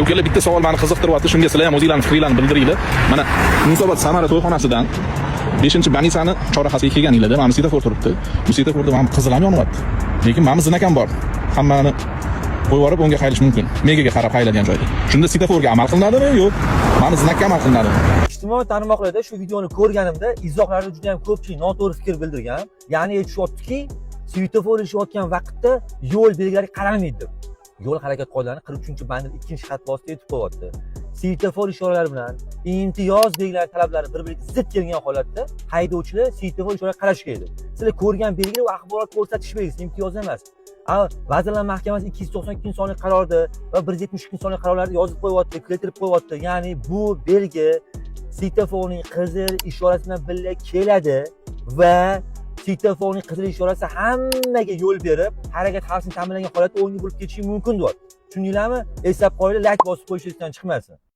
Aka ukalar, bitta savol meni qiziqtiryapti, shunga sizlar ham o'zinglarning fikringlarni bildiringlar. Mana Yunusobod Samara to'yxonasidan 5 больница ni chorrahasiga kelganinglarda mana bu svetofor turibdi. Bu svetoforda mana bu qizil ham yonyapti. Lekin mana bu знак ham bor. Hammani qo'yib yuborib, o'ngga qayilish mumkin. Megaga qarab qayiladigan joyda. Shunda svetoforga amal qilinadimi? Yo'q. Mana знак ka amal qilinadi. Ijtimoiy tarmoqlarda shu videoni ko'rganimda izohlarda juda ham ko'pchilik noto'g'ri fikr bildirgan. Ya'ni aytishyaptiki, svetofor ishlayotgan vaqtda yo'l belgilariga qaramaydi deb. Yo'l harakat qoidalari 43-bandning ikkinchi xatti ostida aytib qo'yapti. Svetofor ishoralari bilan imtiyoz belgilari talablari bir-biriga zid kelgan holatda haydovchilar svetofor ishoralariga qarashi kerak. Sizlar ko'rgan belgi u axborot ko'rsatish belgisi, imtiyoz emas. Vazirlar Mahkamasi 292-sonli qarorda va 172-sonli qarorlarda yozib qo'yyapti, keltirib qo'yyapti. Ya'ni bu belgi svetoforning qizil ishorasi bilan birga keladi va svetoforning qizil ishorasi hammaga yo'l berib, harakat xavfsizligini ta'minlagan holatda o'ngga burib ketishi mumkin deyapti. Tushundinglarmi? Eslab qo'yinglar, layk bosib qo'yish esdan chiqmasin.